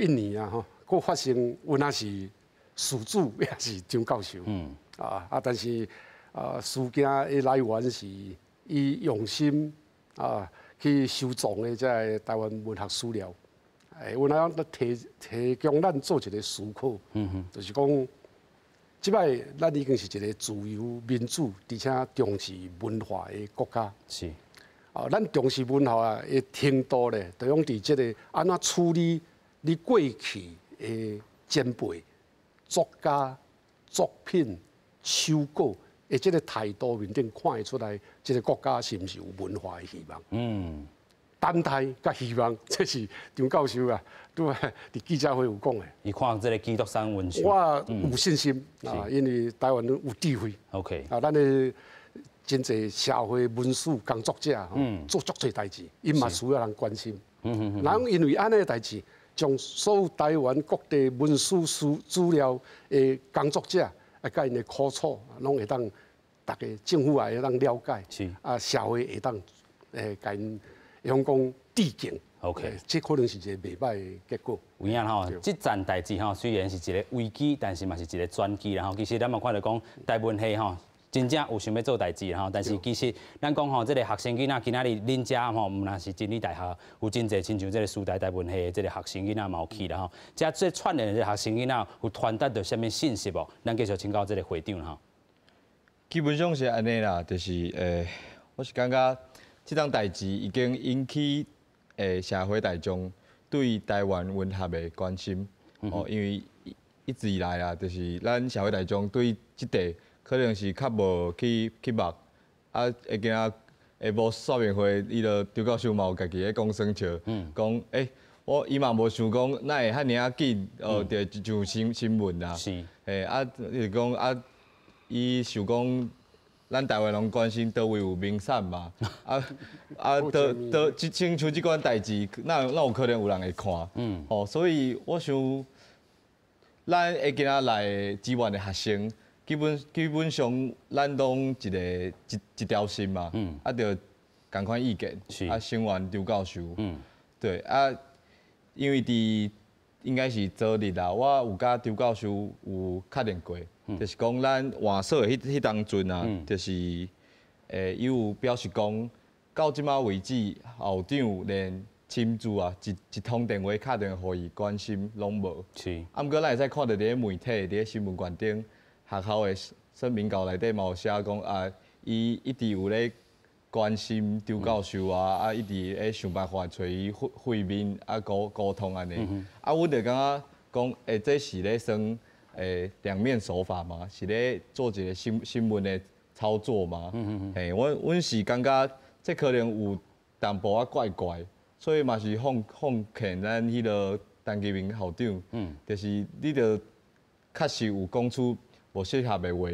年啊，吼，閣發生，有若是事主也是張教授。啊啊，但是啊，事件的來源是伊用心啊去收藏的這个台灣文學史料。欸，有哪提提供咱做一個思考，就是講，這擺咱已經是一個自由民主，而且重視文化的國家。啊，咱重視文化的程度咧，就用佇這個按怎處理你過去的前輩、作家、作品、手稿的這個態度面頂看會出來，這個國家是毋是有文化的希望？等待佮希望，這是張教授啊，拄仔佇記者會有講的。伊看這個基督山文學，我有信心啊，因為台灣有智慧。 啊，咱的真濟社會文史工作者，做足濟代誌，𪜶嘛需要人關心。人因為按呢代誌，將所有台灣各地文史資資料的工作者，啊，佮𪜶的苦楚，攏會當逐家政府也會當了解。啊，社會會當會共𪜶用講致敬。 這可能是一個袂䆀的結果。有影吼，這樁代誌吼，雖然是一個危機，但是嘛是一個轉機啦吼。其實咱嘛看著講，台文系吼，真正有想欲做代誌吼，但是其實咱講吼，這個學生囡仔今仔日恁遮吼，毋但是真理大學有真濟親像這個師大台文系的這個學生囡仔嘛有去啦吼。這這串聯的這個學生囡仔有傳達著啥物信息無？咱繼續請教這個會長吼。基本上是按呢啦，就是我是感覺這樁代誌已經引起社會大眾對台灣文學的關心，哦，因為一直以來啊，就是咱社會大眾對這塊可能是較無去去目，啊，會今下晡說明會，伊就張教授嘛有家己咧講耍笑，講我伊嘛無想講哪會遐爾仔緊，哦，就上新新聞啦，啊，就是講啊，伊想講。咱台灣人關心佗位有名產嘛？啊啊，佗佗這親像這款代誌，哪哪有可能有人會看？哦，所以我想，咱會今仔來支援的學生，基本基本上咱攏一个一一條心嘛，啊，著仝款意見，啊，聲援張教授，對啊，因為佇應該是昨日啦，我有佮張教授有確認過。就是講咱換所的彼彼當陣啊，就是伊有表示講，到這馬為止，校長連親自啊一一通電話敲電話予伊關心攏無。啊，毋過咱會使看著佇咧媒體、佇咧新聞館頂，學校的聲明稿內底嘛有寫講啊，伊一直有咧關心張教授啊，啊，一直咧想辦法揣伊會會面啊溝溝通按呢。啊，阮就感覺。讲，这是咧耍两面手法吗？是咧做一个新闻的操作吗？嘿，阮是感觉这可能有淡薄仔怪怪，所以嘛是奉劝咱彼个陈其明校长，就是你著确实有讲出无适合的话，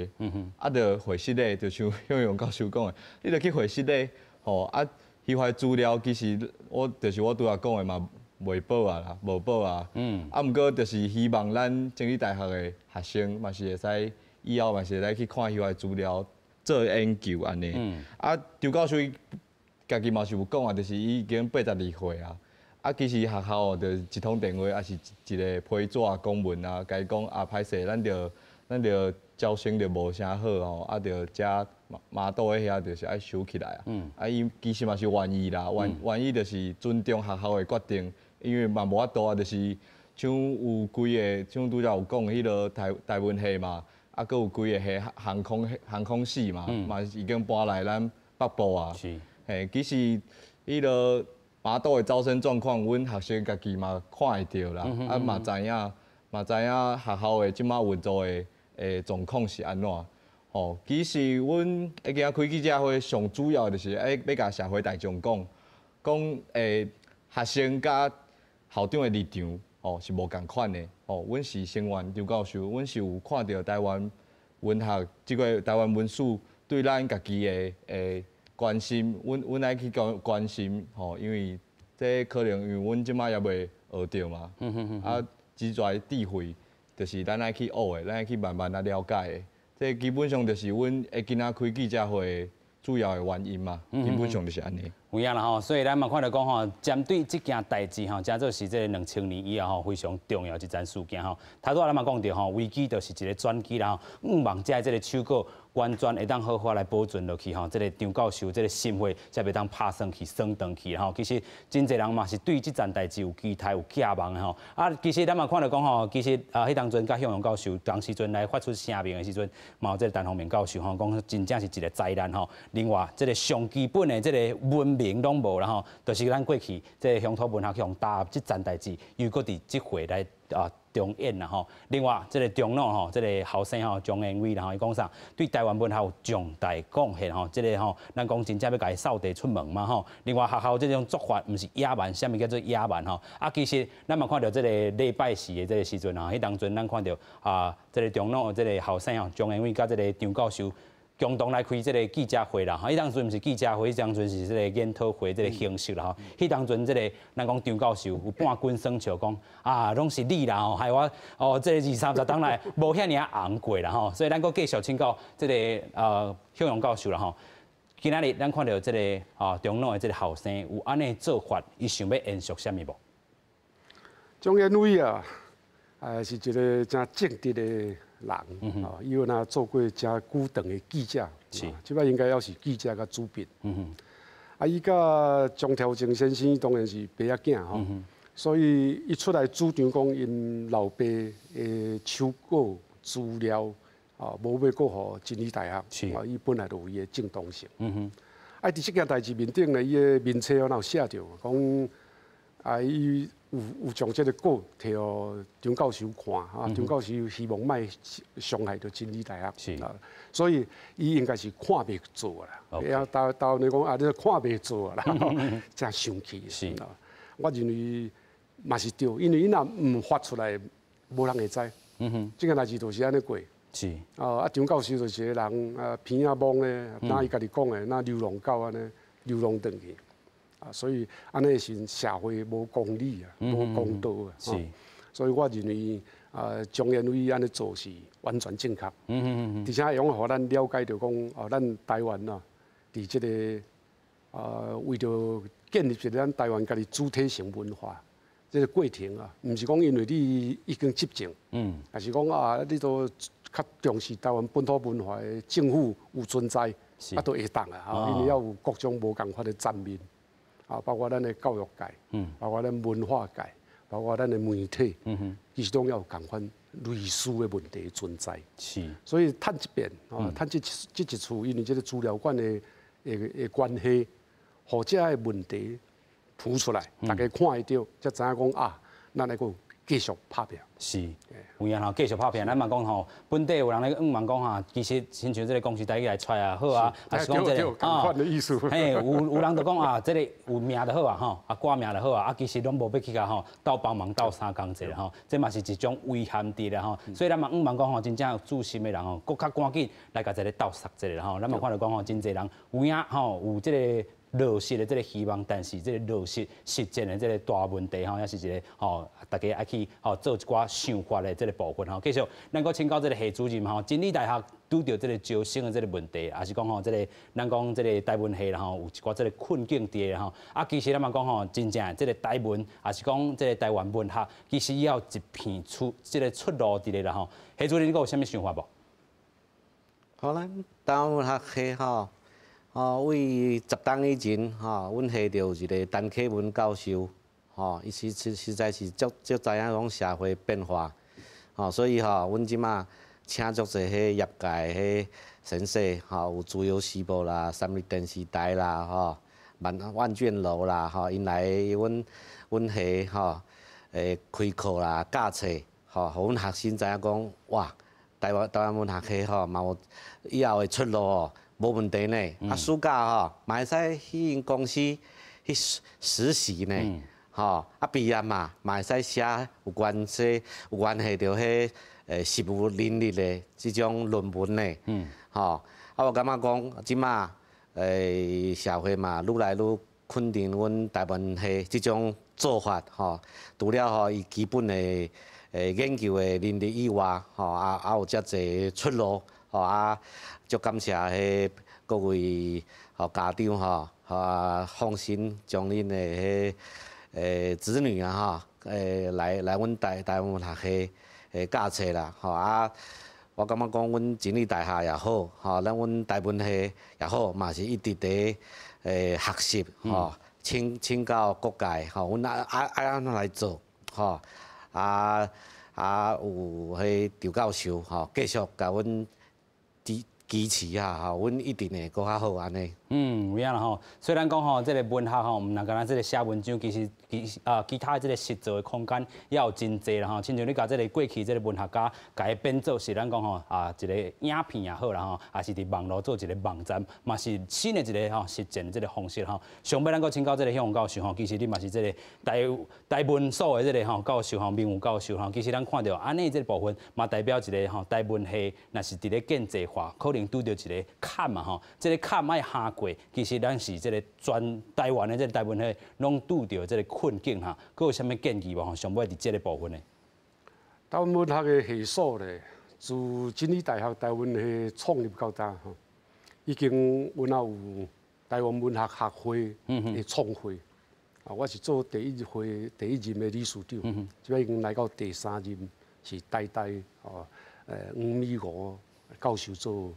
啊，著回失礼，就像向阳教授讲的，你著去回失礼，吼啊，彼块资料其实我就是我拄仔讲的嘛，袂保啊啦，无保啊，啊，毋过就是希望咱真理大学的学生嘛是会使以后嘛是会使去看彼块资料做研究按呢。啊，张教授伊家己嘛是有讲啊，就是伊已经82岁啊。啊，其实学校就一通电话，抑是一个批纸公文啊，共伊讲啊，歹势，咱著招生就无啥好吼，啊，著遮麻豆的遐就是爱收起来啊。啊，伊其实嘛是愿意啦，愿意就是尊重学校的决定，因为嘛无法度啊，就是像有几个，像拄才有讲彼个台文系嘛，啊，阁有几个系航空系嘛，嘛已经搬来咱北部啊。嘿，其实彼个麻豆的招生状况，阮学生家己嘛看会著啦，啊嘛知影，嘛知影学校的这马运作的状况是按怎。吼，其实阮会今仔开记者会，上主要就是爱欲共社会大众讲，讲学生佮校长的立场吼是无仝款的。吼，阮是声援张教授，阮是有看著台湾文学这个台湾文史对咱家己的关心，阮爱去关心吼，因为这可能因为阮这马犹未学著嘛，啊，这跩智慧就是咱爱去学的，咱爱去慢慢仔了解的。这基本上就是阮会今仔开记者会主要的原因嘛，基本上就是按呢。有影啦吼，所以咱嘛看著讲吼，针对这件代志吼，诚做是这2000年以后吼非常重要一件事件吼。头拄仔咱嘛讲著吼，危机就是一个转机啦吼，向望遮这个手稿完全会当好好来保存落去吼，这个张教授这个心血才袂当拍算去算断去吼。其实真济人嘛是对这件代志有期待有寄望的吼。啊，其实咱嘛看著讲吼，其实啊，彼当阵佮向阳教授当时阵来发出声明的时阵，嘛有这个陈宏明教授吼，讲真正是一个灾难吼。另外，这个上基本的这个文明拢无啦吼，就是咱过去这个乡土文学去予打压这件代志，又阁伫这回来啊重演啦吼。另外，这个中老吼，这个后生吼张延伟啦吼，伊讲啥？对台湾文学有重大贡献吼。这个吼，咱讲真正欲共伊扫地出门嘛吼。另外，学校这种做法毋是野蛮，啥物叫做野蛮吼？啊，其实咱嘛看著这个礼拜四的这个时阵吼，彼当阵咱看著啊，这个中老这个后生吼张延伟佮这个张教授共同来开这个记者会啦，彼当阵毋是记者会，彼当阵是这个研讨会这个形式啦吼。彼当阵这个咱讲张教授有半滚耍笑讲啊，拢是你啦吼，害我哦，这个二三十冬来无遐尔红过啦吼。所以咱阁继续请教这个向阳教授啦吼。今仔日咱看著这个啊中老的这个后生有按呢做法，伊想欲延续啥物无？张延伟啊，是一个真正直的人，哦，伊有若做过真久长的记者，这摆应该犹是记者佮主笔。啊，伊佮张调正先生当然是爸仔囝吼，所以伊出来主张讲，𪜶老爸的手稿资料啊，无欲阁予真理大学，啊，伊本来就有伊的正当性。啊，伫这件代志面顶呢，伊的面册有写著讲，啊，伊有将这个稿提予张教授看，啊，张教授希望莫伤害著真理大学，啊，所以伊应该是看袂做啦。啊，台台湾人讲啊，你看袂做啦，真生气。啊，我认为嘛是对，因为伊若毋发出来，无人会知。这件代志就是按呢过。啊，张教授就是一个人啊，鼻仔摸咧，若伊家己讲的，若流浪狗按呢流浪转去。啊，所以按呢时社会无公理啊，无公道啊。所以我认为啊，张延伟按呢做是完全正确。而且会用予咱了解著讲，哦，咱台湾啊，伫这个啊，为著建立一个咱台湾家己主体性文化，这个过程啊，毋是讲因为你已经执政，抑是讲啊，你都较重视台湾本土文化的政府有存在，啊，都会当啊，因为犹有各种无仝款的层面。啊，包括咱的教育界，包括咱文化界，包括咱的媒体，其实拢犹有仝款类似的问题存在。所以趁这遍，啊，趁这一次，因为这个资料馆的关系，予这个问题浮出来，大家看会著，才知影讲啊，咱来阁继续拍拼。是，有影吼，继续拍拼。咱嘛讲吼，本地有人咧向望讲哈，其实亲像这个公视台语来出也好啊，还是讲这个啊，的意思。嘿，有人就讲啊，这个有名就好啊，吼，啊挂名就好啊，啊其实拢无欲去共吼，斗帮忙斗相共者吼，这嘛是一种遗憾伫啦吼。所以咱嘛向望讲吼，真正有自信的人吼，阁较赶紧来共这个斗杀一下吼。咱嘛看著讲吼，真济人有影吼，有这个落实的这个希望，但是这个落实实践的这个大问题吼，也是一个吼，大家爱去吼做一寡想法的这个部分吼。继续，咱阁请教这个系主任吼，真理大学拄著这个招生的这个问题，也是讲吼，这个咱讲这个台文系啦吼，有一寡这个困境伫吼。啊，其实咱嘛讲吼，真正这个台文，也是讲这个台湾文学，其实也有一片出这个出路伫咧啦吼。系主任，你阁有啥物想法无？好，咱台湾文学系吼。哦，为10冬以前，吼，阮系就有一个陈启文教授，吼，伊实在是足足知影讲社会变化，吼，所以吼，阮这马请足济彼业界彼先生，吼，有自由时报啦、三立电视台啦，吼，万卷楼啦，吼，𪜶来阮系吼，开课啦、教册，吼，予阮学生知影讲，哇，台湾文学系吼，嘛有以后的出路哦。无问题呢，啊，暑假吼，嘛会使去𪜶公司去实习呢，吼，啊，毕业嘛，嘛会使写有关这有关系著彼实务能力的这种论文呢，吼，啊，我感觉讲，这马社会嘛，愈来愈肯定阮台文系这种做法，吼，除了吼伊基本的研究的能力以外，吼，啊有遮济出路。吼啊，足感谢彼各位吼家长吼，啊放心将𪜶的彼子女啊吼，来阮台湾文学系教册啦，吼啊，我感觉讲阮真理大学也好，吼，咱阮台文系也好，嘛是一直伫学习吼，请教各界吼，阮爱按怎来做吼，啊有彼张教授吼，继续共阮支持啊，吼，阮一定会阁较好按呢。嗯，有影啦吼。虽然讲吼，这个文学吼，毋但干焦这个写文章，其实其他这个实作的空间也有真济啦吼。亲像你共这个过去这个文学家，共伊变做是咱讲吼啊，一个影片也好啦吼，也是伫网路做一个网站，嘛是新的一个吼实践的这个方式吼。上尾咱阁请教这个向荣教授吼，其实你嘛是这个台文所的这个吼教授吼，名誉教授吼。其实咱看著按呢这个部分，嘛代表一个吼台文系，若是伫咧建制化，可能拄著一个坎嘛吼。这个坎爱跨过，其实咱是这个全台湾的这个台文系，拢拄著这个困境哈。阁有啥物建议无吼？上尾伫这个部分呢？台湾文学的系所咧，自真理大学台文系创立到今吼，已经阮也有台湾文学学会的创会。啊，我是做第一会第一任的理事长，这摆已经来到第三任，是台大哦，黄美娥教授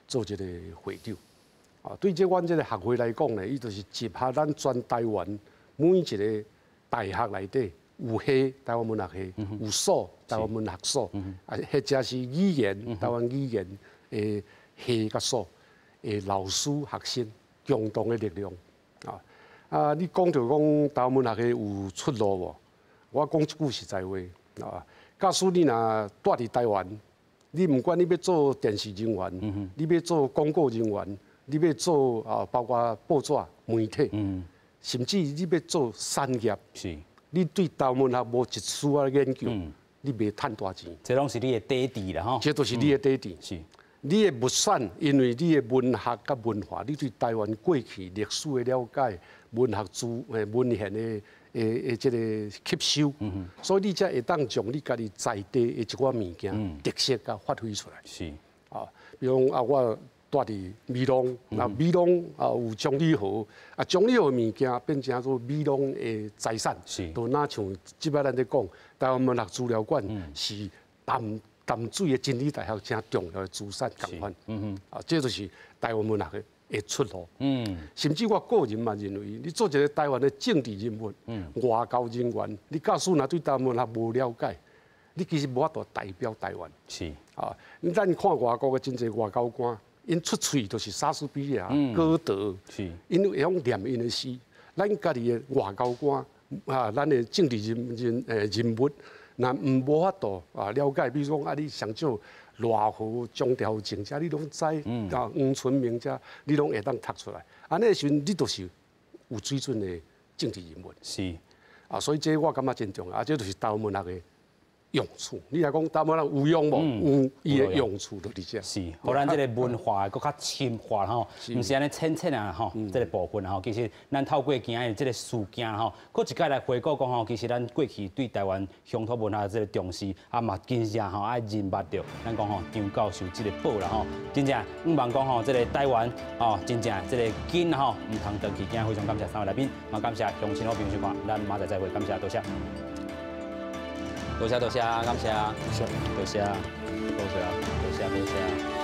做这个会长。啊，对这阮这个学会来讲咧，伊就是集合咱全台湾每一个大学内底有系台湾文学系，有所台湾文学所，啊，或者是语言台湾语言的系佮所的老师学生共同的力量。啊啊，你讲著讲台湾文学系有出路无？我讲一句实在话啊，假使你若蹛伫台湾，你毋管你欲做电视人员，你欲做广告人员，你欲做啊，包括报纸、媒体，甚至你欲做产业，你对台湾文学无一丝仔研究，你袂趁大钱。这拢是你的底底啦，吼。这都是你的底底。你的物产，因为你的文学佮文化，你对台湾过去历史的了解、文学资文献的这个吸收，所以你才会当将你家己在地的一寡物件特色共发挥出来。啊，比如讲啊，我蹛伫美浓，那美浓啊有张理和，啊张理和的物件变成做美浓的财产，就若像这摆咱咧讲，台湾文学资料馆是淡水的真理大学诚重要的资产仝款。啊，这就是台湾文学的出路。甚至我个人嘛认为，你做一个台湾的政治人物、外交人员，你假使若对台湾文学无了解，你其实无法度代表台湾。啊，咱看外国的真济外交官，𪜶出喙就是莎士比亚、歌德，𪜶会晓念𪜶的诗。咱家己的外交官啊，咱的政治人物，若毋無法度啊了解，比如講啊，你上少賴和張調靜遮你攏知，啊黃春明遮你攏會當讀出來。按呢時陣你就是有水準的政治人物。啊，所以這我感覺真重要，啊，這就是台灣文學的用處。你若講台灣文學有用無？有，伊的用處就佇遮。是，予咱這个文化閣較深化吼，毋是按呢淺淺啊吼，這个部分吼，其實咱透過今日這个事件吼，閣一擺來回顧講吼，其實咱過去對台灣鄉土文化這个重視，啊嘛真正吼愛認捌著，咱講吼張教授這个寶啦吼，真正毋茫講吼，這个台灣吼，真正這个根吼毋通斷去。今日非常感謝三位來賓，嘛感謝鄉親好朋友收看，咱明仔載再會，感謝多謝。多謝多謝，感謝，多謝，多謝，多謝，多謝，多謝。